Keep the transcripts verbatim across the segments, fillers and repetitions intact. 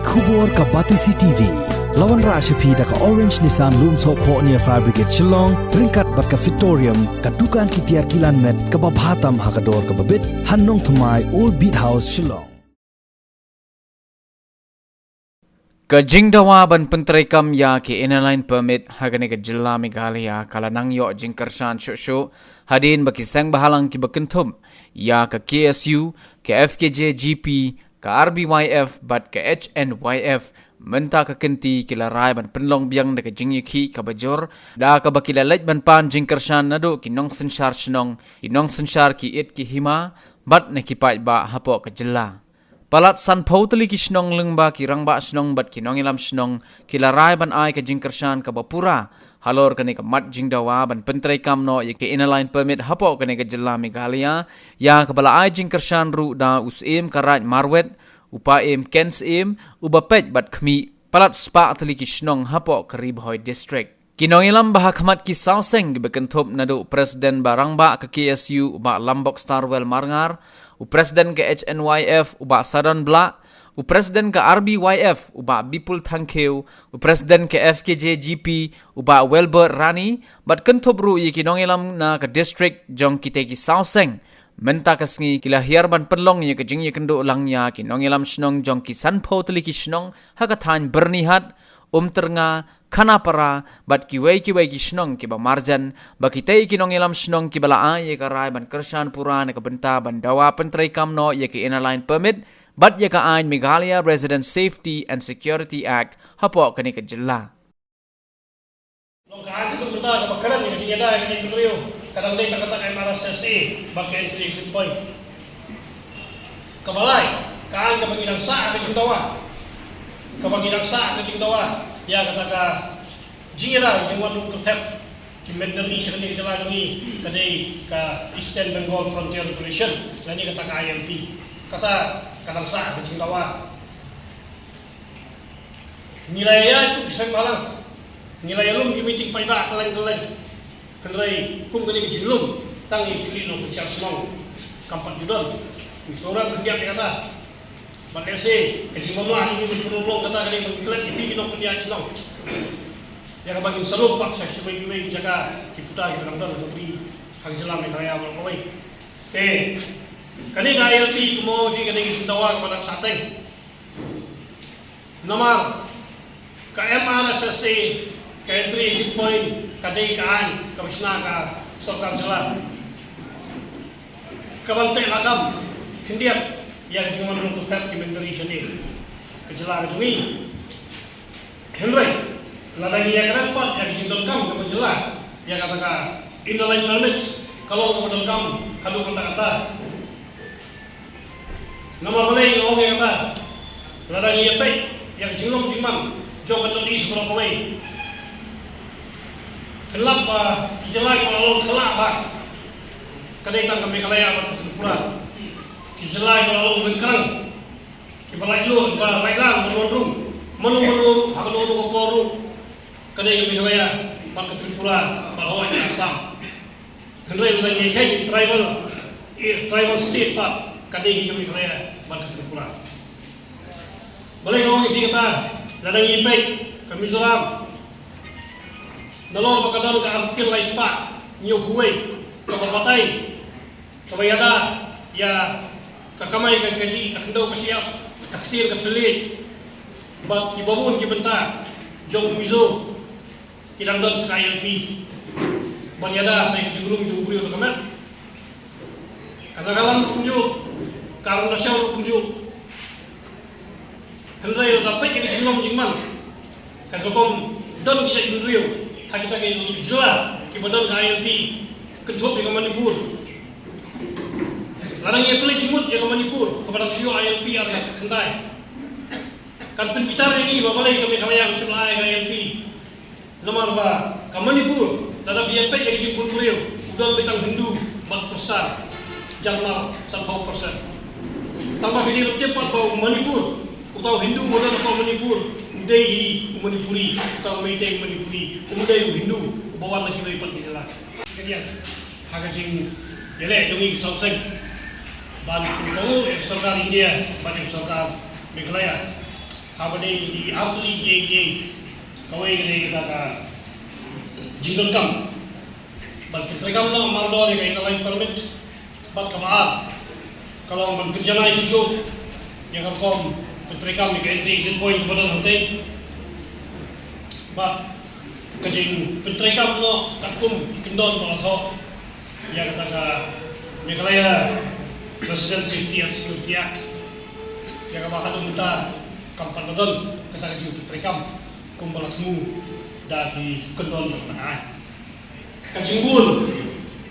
Khubor ka Batesi T V. La wanrah sha phi da ka Orange Nissan Lumsohphoh near Fire Brigade Shillong, ryngkat bad ka Fitorium, ka dukan ki tiar kilan met kaba bha tam ha ka dor kaba bit, ha Nongthymmai, Old Beat House, Shillong. Ka jingdawa ban pyntreikam ïa ki Inner Line Permit ha kane ka jylla Meghalaya ka la nang ïoh jingkyrshan shuh shuh, hadien ba ki seng bhalang kiba kynthup ïa ka K S U, ka F K J G P, ka R B Y F bad ka H N Y F mynta ka kynti ki la rai ban pynlong biang da ka jingïakhih kaba jur, da kaba ki la leit ban pan jingkyrshan naduh ki nongsynshar shnong, ki nongsynshar ki it ki hima bad na ki paidbah hapoh ka jylla. Palat sanphew tylli ki shnong lyngba ki rangbah shnong bad ki nongïalam shnong ki la rai ban ai ka jingkyrshan kaba pura halor kane ka mat jingdawa ban pyntreikam noh ïa ka Inner Line Permit hapoh kane ka jylla Meghalaya, ïa kaba la ai jingkyrshan ruh da u Syiem ka Raid Marwet, u Paiem Ken Syiem, uba peit bad khmih, palat spah tylli ki shnong hapoh ka Ri Bhoi District. Ki nongïalam ba ha khmat ki saw seng kiba kynthup naduh u President ba rangbah ka K S U u Bah Lambok Starwell Marngar, u President ka H N Y F u Bah Sadon Blah, u President ka R B Y F u Bah Bipul Thangkhiew, u President ka F K J G P u Bah Welbert Rani, bad kynthup ruh ïa ki nongïalam na ka district jong kitei ki saw seng. Mynta ka sngi ki la hiar ban pynlong ïa ka jingïakynduh lang ïa ki nongïalam shnong jong ki sanphew tylli ki shnong ha ka thaiñ Byrnihat, Umtyrnga, Khanapara bad kiwei kiwei ki shnong kiba marjan, ba kitei ki nongïalam shnong kiba la ai ïa ka rai ban kyrshan pura na ka bynta ban dawa pyntreikam noh ïa ka Inner Line Permit bad ïa ka aiñ Meghalaya Resident Safety and Security Act hapoh kane ka jylla. Long ka aiñ ka bynta kaba kren ïa ka jingïada ïa ka jaitbynriew ka dang dei tang kata ka M R S S A bad ka entry exit point. Kaba lai, ka aiñ kaba ngi dang sah ka jingdawa. Kaba ngi dang sah ka jingdawa ïa kata ka jingïada, ka jingwan ruh ka thep ki mynder ri sha kane ka jylla jong ngi, ka dei ka Eastern Bengal Frontier Regulation lane kata ka I L P. Kata ka dang sah ka jingdawa. Ngi la ïaid kum ki seng bhalang, ngi la ïalum ki meeting paidbah kylleng kylleng. Hynrei kum kane ka jinglum tang ïa ki khlieh nongsynshar shnong kam pat ju don. Ngi sngewrem khyndiat ïa kata. Bad lehse ka jingbymlah jong ngi ka pynurlong kata ka dei ban klet ïa phi ki nongpynïaid shnong. Ïa kaba ngin sa lum pat sha kiwei kiwei ki jaka ki puta kiba dang don ha ka ri, ha ka jylla Meghalaya baroh kawei. Te kane ka I L P kumno phi, kane ka jingdawa kaba dang sah teng. Namar ka M R S S A, ka entry exit point, ka dei ka aiñ kaba shna ka sorkar jylla kaban teh lakam khyndiat ïa ka jingwan ruh ka thep ki mynder ri shane ka jylla ka jong ngi. Hynrei lada ngi ïakren pat ïa ka jingdonkam kaba jylla ïa kata ka Inner Line Permit, ka long kaba donkam haduh katta katta. Namar balei nga ong ïa kata? Lada ngi ïa peit ïa ka jinglong jingman jong ka North East baroh kawei, pynlap ba ki jylla kiba la long khlaiñ bha ka dei tang ka Meghalaya bad ka Tripura. Ki jylla kiba la long ryngkrang, kiba laitluid, kiba laitlang, ba don ruh mano mano ruh ha kano kano ka por ruh, ka dei ka Meghalaya bad ka Tripura bad hooid ka Assam. Hynrei lada ngi kheiñ tribal, eh, tribal state pat, ka dei hi ka Meghalaya bad ka Tripura. Balei nga ong ïa phi kata? Lada ngi peit ka Mizoram, nalor ba ka don ka Article lai spah hynñiew phew wei kaba batai, kaba ïada ïa ka kamai ka kajih, ka khyndew ka shyiap, ka ktien ka thylliej, bad kiba bun ki bynta jong u Mizo ki dang don sa ka I L P ban ïada sa ïa ka jingrung jong u briew na ka met. Ka Nagaland ruh kumjuh, ka Arunachal ruh kumjuh. Hynrei lada peit ïa ka jinglong jingman, ka rukom don ki jaitbynriew ha kita ki jylla kiba don ka I L P, kynthup ïa ka Manipur. Lada ngi pynleit jingmut ïa ka Manipur kaba dang shu ïoh I L P ar hajar khyndai, kan pynbitar ïa ngi ba balei ka Meghalaya kam shym la ai ka I L P. Namar ba ka Manipur, lada phi ïa peit ïa ka jingbun briew, u don beit tang Hindu bad Khristan, jan mar sanphew percent. Tangba phi dei ban tip pat ba u Manipur, uta u Hindu uba don hapoh Manipur, u dei hi u Manipuri, uta u Meitei Manipuri, um dei u Hindu uba wan na kiwei pat ki jylla. Ka dei ha ka jingïaleh jong ngi ki saw seng ban pynkohnguh ïa ka sorkar India bad ïa ka sorkar Meghalaya. Haba dei ki artylli ki ei ki ei, kawei ka dei kata ka jingdonkam ban pyntreikam noh mardor ïa ka inner line permit, bad kaba ar ka long ban pynjanai shuh shuh ïa ka rukom pyntreikam ïa ka entry exit point kaba don hangtei, bad ka jingpyntreikam noh katkum ki kyndon ba la thoh ïa kata ka Meghalaya Resident Safety and Security Act, ïa kaba haduh mynta kam pat don kata ka jingpyntreikam kumba la thmu da ki kyndon jong ka aiñ. Ka jingbun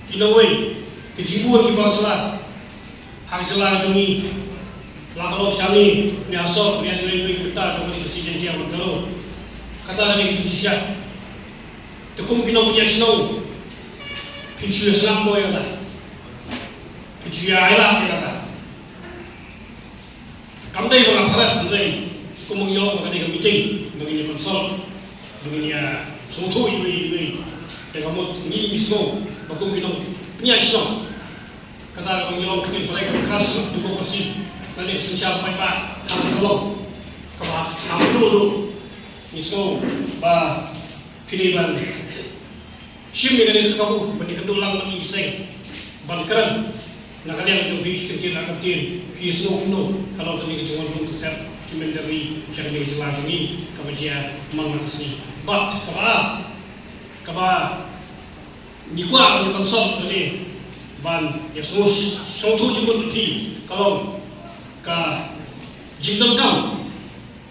ki nongwei, ka jingbun ki bar jylla ha ka jylla jong ngi, la ka long shane ne ha sor ne ha kiwei kiwei ki bynta jong ka Ri Khasi Jaiñtia bad Garo. Kata ka dei ka jingshisha. Te kum ki nongpynïaid shnong, phin shu ïa sngap mo ïa kata, phin shu ïa ailad ïa kata. Kam dei ba nga pharat, kam dei. Kum ba ngi ong ba ka dei ka meeting ba ngin ïa consult, ba ngin ïa sngewthuh iwei iwei. Te ka mut ngi ngi sngew ba kum ki nongpynïaid shnong, kata ka ba ngi ong ka dei ka grassroots democracy, ka dei ka synshar paidbah, ha ka long kaba ha ka duh duh. Ngi sngew ba phi dei ban shim ïa kane ka kabu ban ïakynduh lang bad ngi ki seng ban kren na ka liang jong phi, shi kyntien ar kyntien, phi sngew kumno halor kane ka jingwan rung ka thep ki mynder ri sha kane ka jylla jong ngi kaba jia man la ka sngi. Bad kaba, kaba ngi kwah ban ïa consult kane ban ïa sngew, sngewthuh jingmut bad phi ka long ka jingdonkam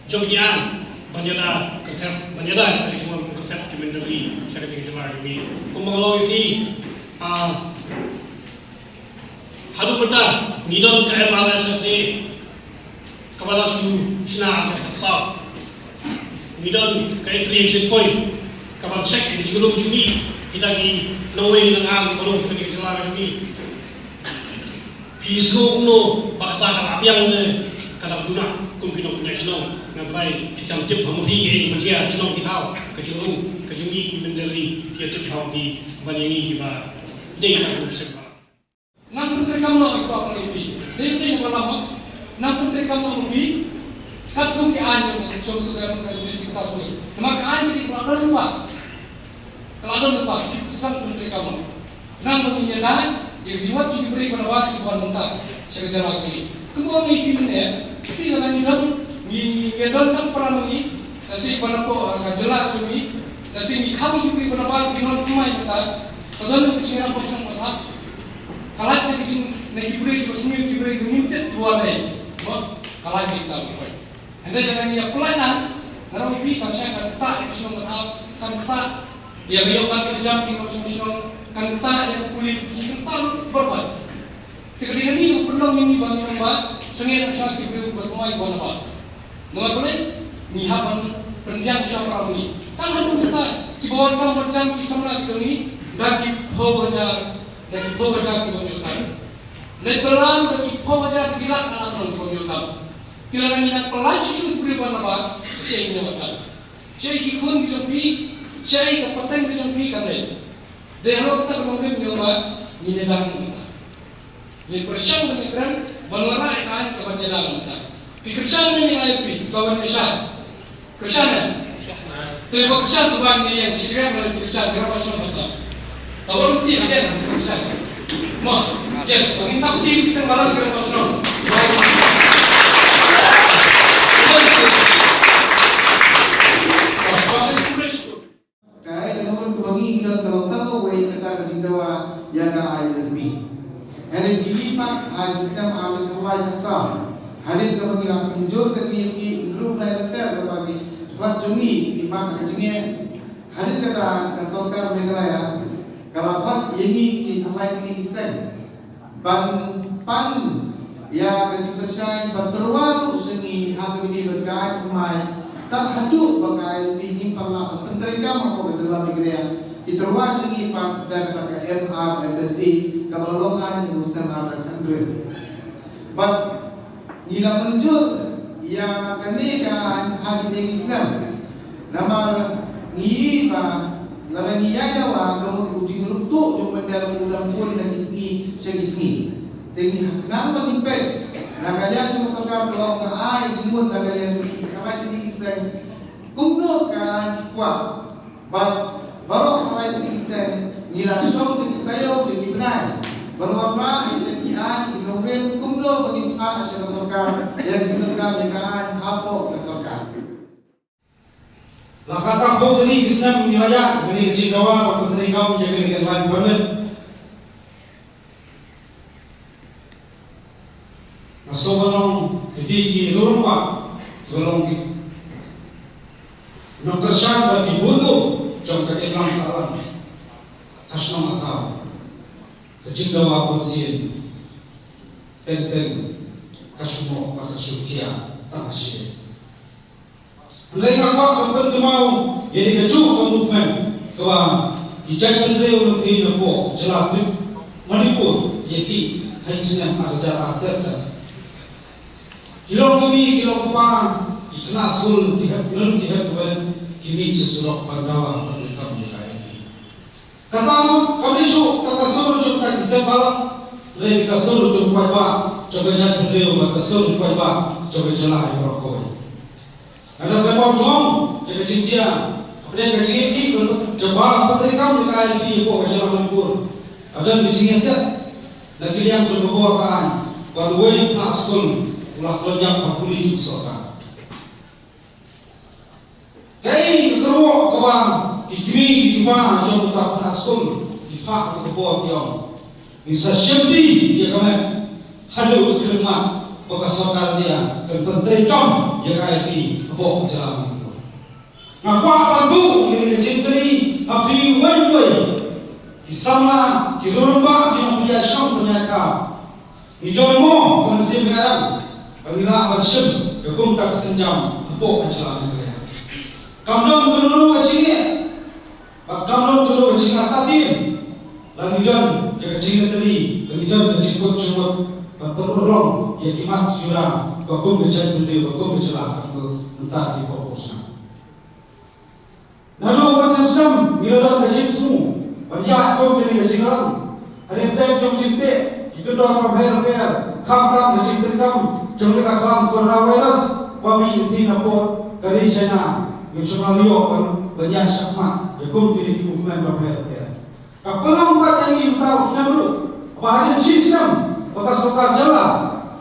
jong ki aiñ ban ïada ka thep, ban ïada ka jingwan rung ka thep ki mynder ri sha kane ka jylla jong ngi. Kumba nga la ong ïa phi, ah, haduh mynta ngi don ka M R S S A kaba la shu shna ha ka South. Ngi don ka entry exit point kaban check ïa ka jinglong jong ngi, kita ki nongwei nongaiñ kiba rung sha kane ka jylla jong ngi. Phi sngew kumno ba kata ka la biang ne ka la duna? Kum ki nongpynïaid shnong, nga tharai phi dang tip ha ma phi kaei kaba jia ha shnong ki thaw, ka jingrung ka jong ngi ki mynder ri, phi tip ha ma phi ban ïa ngi kiba dei ka kum sep ba. Nang pyntreikam noh ïa ki ba phi, dei dei ba la hok. Nang pyntreikam noh ïa ki katkum ki aiñ jong, jong ka district council. Namar ka aiñ ka dei ba la don lypa. Ka la don lypa, ki pynsan pyntreikam noh. Nang ba ngin ïada ïa ka jingwad jong ki briew ba nabar kiba wan mynta sha ka jylla jong ngi. Kumba ong ïa phi mynne, phi, lada ngi don, ngi, ngi ïadon tang para ma ngi, lehse ban napoh ka jylla jong ngi, lehse ngi khang ïa ki briew ba nabar kiba wan thymmai mynta. Ka don ka jingïarap ba shnong ba thap. Ka lait na ki jing, na ki briew kiba sniew, ki briew kiba ngim tip kiba wan ei. Mo, ka lait na kita ki briew. Hynrei lada ngi ïa pynlait lang, nga ong ïa phi, kan shah, kan ktah ïa ka shnong ka thaw, kan ktah ïa ka ïoh ban ïoh jam ki nongshong shnong, kan ktah ïa ka pule, ki kan ktah lut baroh. Te ka dei kane ka pynlong ïa ngi ba ngin ong ba sangeh sha ki briew ba thymmai ba nabar. Namar balei? Ngi hap ban pynbiang sha para ngi. Tang haduh mynta kiba wan kam ban jam ki samla ki jong ngi da ki phew hajar, da ki phew hajar kiba ïoh kam. Leit bylla da ki phew hajar, da ki lak, da ki lak kiba ïoh kam. Te lada ngi nang pynlait shuh shuh ki briew ba nabar, shaei ngi ïoh ban kam? Shaei ki khun ki jong phi, shaei ka pateng ka jong phi kan leit? Dei halor kata ka long ngi ïoh ba ngin ïada kumta. Ngin pyrshang ban ïakren, ban wanrah ïa ka aiñ kaban ïada kumta. Phi kyrshan ne, ngi ai phi kaban ïashai? Kyrshan ne? Te ba kyrshan shuwa, ngi ïeng shi shrek, lada phi kyrshan, ngi rah ba shnong kumta. Ka volunteer ïa ka shan. Mo, ïa, ba ngin tap ti ki seng balang ki ba shnong. Kaei ka nongrim kaba ngi don ka long tang kawei, kata ka jingdawa ïa ka I L P. Hynrei phi pat ha ki snem ar hajar khatlai khatsaw, hadien kaba ngi la pynjur ka jingïakhih hynriew lai lynter kaba ki khmat jong ngi ki mad ha ka jingeh. Hadien kata ka sorkar Meghalaya ka la khot ïa ngi ki khatlai tylli ki seng ban pan ïa ka jingpynshai ban tyrwa ruh sha ngi ha kaba ïadei bad ka aiñ thymmai, tad haduh ba ka I L P ngim pat lah ban pyntreikam hapoh ka jylla Meghalaya. Ki tyrwa sha ngi pat da kata ka M R S S A kaba la long aiñ ha u snem ar hajar khathynriew. Bad ngi la mynjur ïa kane ka aiñ ha kine ki snem. Namar ngi ïohi ba lada ngi ïaid dawa, ka mut u jingrung tuh jong u mynder u dang bun na ki sngi sha ki sngi. Te ngi khnang ba ngin peit Na ka liang jong ka sorkar ka long ka ai jingmut na ka liang jong ki kynrad ki seng. Kumno ka kwah ba baroh kawei ka dei ki seng ngi la shong da ki taïew da ki bnai ban wanrah ïa ki aiñ ki nongrim kumno ba ngin phah sha ka sorkar ïa ka jingdonkam ïa ka aiñ hapoh ka sorkar. La katta phew tylli ki snem ngi la ïaid ha kane ka jingdawa ban pyntreikam ïa kane ka line permit. Nga sngewbha ban ong ïa phi ki rangbah kiba long ki nongkyrshan bad ki bun jong ka imlang sahlang ha shnong ha thaw, ka jingdawa bunsien teng teng ka shu noh bad ka shu khia tang ha shiliang. Hynrei nga kwah ban pynkynmaw ïa kane kajuh ka movement kaba ki jaitbynriew lynti napoh jylla Trip Manipur ki ïa ki ha ki snem ar hajar arphew. Ki long ki mei ki long ki pa, ki khynnah skul ki hep ki long ki hep ki ban ki mih sha surok ban dawa ban pynkam ïa ka I L P. Kata mut kam dei shuh kata ka sur jong ka ki seng balang, hynrei ka sur jong u paidbah jong ka jaitbynriew bad ka sur jong u paidbah jong ka jylla hi baroh kawei. Nga dang kynmaw jong ïa ka jingjia hapdeng ka jingïakhih jong ka jylla, ban pyntreikam ïa ka I L P hapoh ka jylla Manipur. Ka don ka jingïasyet na ka liang jong ka bor ka aiñ bad uwei u khynnah skul u la khlem ïap ha puli jong ka sorkar. Kaei ka kyrwoh kaba ki kmie ki kpa jong uta u khynnah skul ki phah ha ka por ki ong, ngin sa shimti ïa ka met haduh ka khyllipmat ba ka sorkar India kan pyntreikam ïa ka I L P hapoh ka jylla Manipur. Nga kwah ban buh ïa ka jingkylli ha phi uwei uwei ki samla, ki rangbah, ki nongpynïaid shnong pynïaid thaw. Ngi don mo ka mynsiem ïalam ba ngi lah ban shim ïa kumta ka sienjam hapoh ka jylla Meghalaya? Kam don kano kano ka jingeh bad kam don kano kano ka jingartatien lada ngi don ïa ka jingïatylli, lada ngi don ka jingkut jingmut ban pynurlong ïa ki mat ki jura ba kum ka jaitbynriew, ba kum ka jylla, ka kum mynta ki pop pop sna. Naduh mynta snem ngi la don ka jingthmu ban ïaid kum kane ka jingïalang. Hynrei pdeng jong jingpeit ki kyndon bapher bapher, khamtam ka jingtrei kam jong ka khlam coronavirus ba mih lynti napoh ka ri China, ngim shym la ïoh ban, ban ïaid shakhmat ïa kum kine ki movement bapher bapher. Ka pynlong pat ïa ngi mynta u snem ruh ba hadien shi snem ba ka sorkar jylla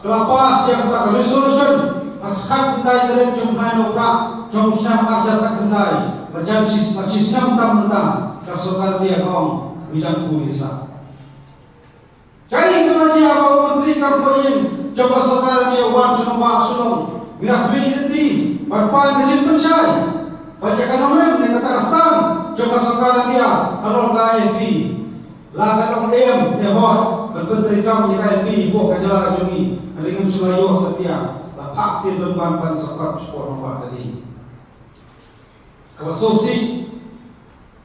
ka la pass ïa kata ka resolution ha ka khatkhyndai tarik jong u bnai Nohprah jong u snem ar hajar khatkhyndai. La jan shi, shi snem tam mynta ka sorkar India ka ong ngi dang pule sah. Kaei kaba la jia ba u Myntri kam poi ïing jong ka sorkar India u wan sha nongbah Shillong, ngi la khmih lynti ban pan ka jingpynshai bad ïa ka nongrim ne kata ka stand jong ka sorkar India halor ka I L P. La ka long em ne hok ban pyntreikam ïa ka I L P hapoh ka jylla ka jong ngi, hynrei ngim shym la ïoh satia. La phah ktien pynban ban sa khot shapoh nongbah ka dei. Kaba sngewsih,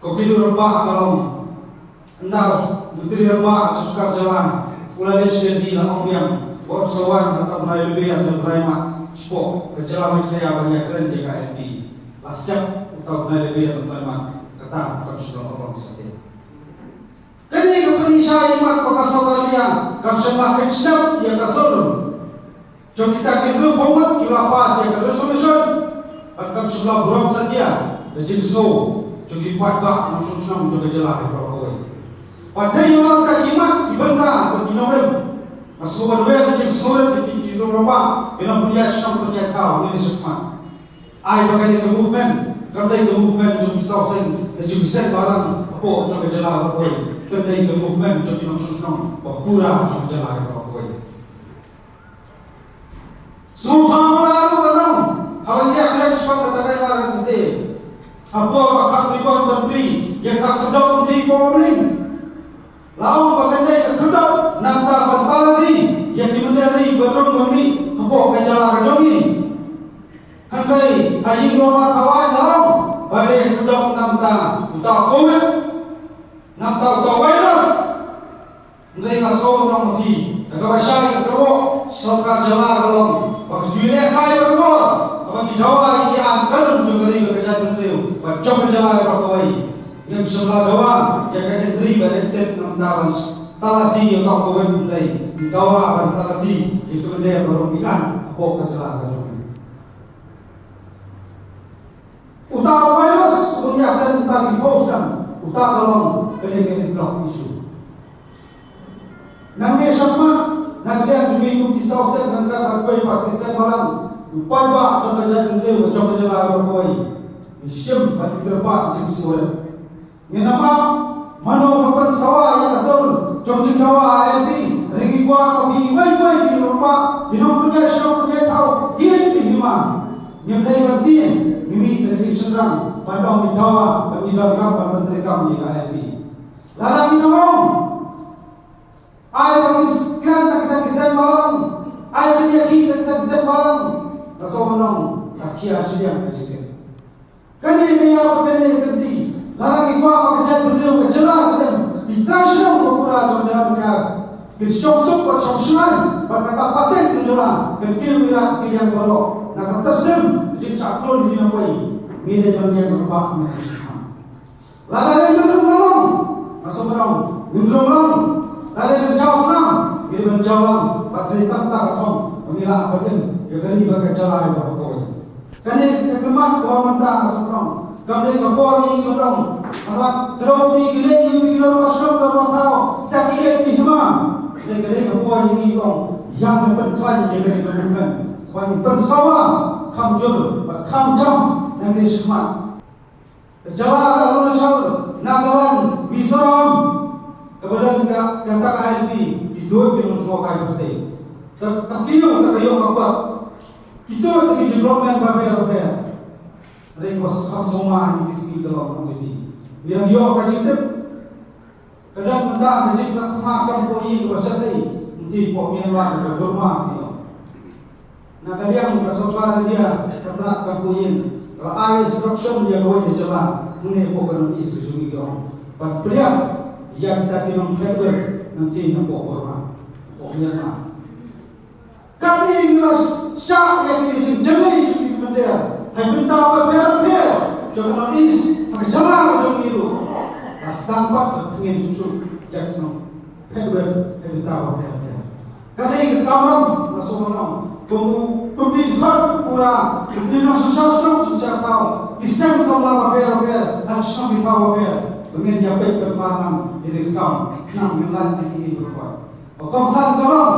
ko ki rangbah ka long, ynda u Myntri Rangbah ka sorkar jylla u la leit sha Delhi la ong biang ba un sa wan ha uta u bnai Lber ne u bnai Mart shapoh ka jylla Meghalaya ban ïakren ïa ka I L P. La sep uta u bnai Lber ne u bnai Mart, kata kam shym la ong satia. Kane ka pynshai ïa mat ba ka sorkar India kam shym la kynstep ïa ka sur jong kita ki hynriewphew ngut kiba la pass ïa ka resolution bad kam shym la burom satia ka jingsngew jong ki paidbah nongshong shnong jong ka jylla hi baroh kawei. Bad dei ïa kata ki mat ki bynta bad ki nongrim. Nga sngewbha ban wer ka jingsngewrit ïa phi ki rangbah, ki nongpynïaid shnong pynïaid thaw, ngin ïa shim khmat. Ai ba kane ka movement kam dei ka movement jong ki saw seng ne jong ki seng balang hapoh jong ka jylla baroh kawei. Ka dei ka movement jong ki nongshong shnong ba pura jong ka jylla baroh kawei. Sngewthuh ba la ruh ka nong haba ïa kren shaphang kata ka M R S S A. Hapoh ka kham ribon ban plie ïa ka khyrdop lynti Paw Mling. La ong ba kan dei ka khyrdop namar ban talasi ïa ki mynder ri ba rung ban mih hapoh ka jylla ka jong ngi. Hynrei ha ïing lawma Thawaiñ la ong ba dei ka khyrdop namar uta u Covid, namar uta u virus. Hynrei nga sngewbha ban ong ïa phi, da kaba shai ka kyrwoh sorkar jylla ka long ba ka ju lehkai barabor haba ngi dawa ïa ki aiñ kanun jong ka ri bad ka jaitbynriew bad jong ka jylla baroh kawei. Ngim shym la dawa ïa ka hynrei ba lehset namar ban Talasi ïa ka Covid nineteen, ngi dawa ban talasi ïa ki mynder baroh ki aiñ hapoh ka jylla ka jong ngi. Uta u virus un ïa kren tang ki phew snem, uta ka long kane ka influx issue. Nangne shakhmat, na ka liang jong ngi kum ki saw seng ryngkat bad kiwei pat ki seng balang, u paidbah jong ka jaitbynriew, jong ka jylla baroh kawei, ngi shim bad ngi kyrpad jingsngewrit. Ngin ym map mano ban pynsawa ïa ka sur jong ki dawa I L P, hynrei ngi kwah ba phi iwei pa iwei, ki rangbah, ki nongpynïaid shnong pynïaid thaw, ïeit ki hima. Ngim dei ban tieng, ngi mih na ka jingshynrang ban long ki dawa, ban ngi donkam ban pyntreikam ïa ka I L P. Lada ngi ong, ai ba ngin kren na kita ki seng balang, ai ba ngin ïakhih na kita ki seng balang, nga sngew ban ong ka khia shiliang ka jingkren. Kane ka ïa ba kane ka kynti, lada ngi kwah ba ka jaitbynriew ka jylla ka dem, ki trai shnong ba pura jong jylla Mynta kin shong suk bad shong shngaiñ bad kata pateng ka jylla kan kiew ïa ki liang baroh na ka tyrsim ka jingshah klun ki nongwei. Ngi dei ban ïeng rangbah, ngi dei ban shah. Lada dei ban rung lang, nga sngew ban ong ngin rung lang. Lada dei ban jaw snam, ngi dei ban jaw lang. Bad dei tang kata ka thong ba ngi lah ban im ïa ka ri bad ka jylla ïa baroh kawei. Kane ka khmat kaba mynta nga sngew ban ong, kam dei ka por ïa ngi ban ong, haba ka dei ki leh ïa ki lor ba shnong lor ba thaw, kita ki ïeit ki hima. Dei ka dei ka por ïa ngi ban ong, ïa ngi pynkhlaiñ ïa kane ka movement, ba ngi pynsawa kham jur bad kham jam nangne shakhmat. Ka jylla ka Arunachal, Nagaland, Mizoram, kaba don ka, kata ka I L P, ki duh ki nongshong kai pyrthei. Ka, ka kiew, ka, ka ïoh ka kwah. Kito ki development bapher bapher. Hynrei ka kham sngewma ïa ki sngi ka long kumne. Ngi dang ïoh ka jingtip. Ka dang mynta ka jingkhlad thma kam poi ïing kaba shatei. Ngi tip hapoh Myanmar, ka Burma, ngi ïoh. Na ka liang ka sorkar India, ka tnat kam poi ïing, ka la ai instruction ïa kawei ka jylla hangne hapoh ka North East ka jong ngi, ki ong ban pdiang ïa kita ki nongphet wir, nangtei napoh Burma, napoh Myanmar. Kane ngi la shah ïa kine ki jingjyllei jong ki mynder ha ki bynta bapher bapher jong ka North East, ha ka jylla ka jong ngi ruh. La sdang pat ka tngen shuh shuh ïa ki nongphet wir ha ki bynta bapher bapher. Kane ka kamram nga sngewbha ban ong, kum u, kum ki dkhot pura, kum ki nongsynshar shnong synshar thaw, ki seng samla bapher bapher, ha ki shnong ki thaw bapher, ba ngin ïa peit ban marnam ïa kane ka kam, khnang ngin lait na kiei kiei baroh. Ba kongsan ka long,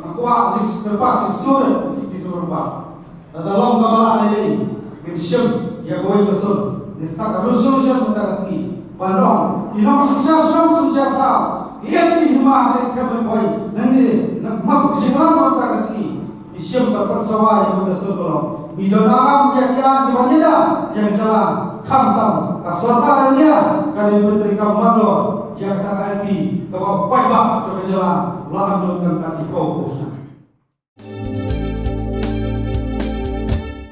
nga kwah jingkyrpad jingsngewrit ïa ki rangbah. Lada long kaba lah lei lei, ngin shim ïa kawei ka sur, ngin kata ka resolution mynta ka sngi. Ban long, ki nongsynshar shnong synshar thaw, ki ïeit ki hima, ki khlem poi nangne, na khmat ka jingïalang mynta ka sngi. Ngi shim ban pynsawa ïa kawei ka sur ba long, ngi donkam ïa ki aiñ kiban ïada ïa ka jylla, khamtam ka sorkar India ka dei ban pyntreikam mardor ïa kata ka I L P kaba u paidbah jong ka jylla u la am nud kan kat ki phew phew snem.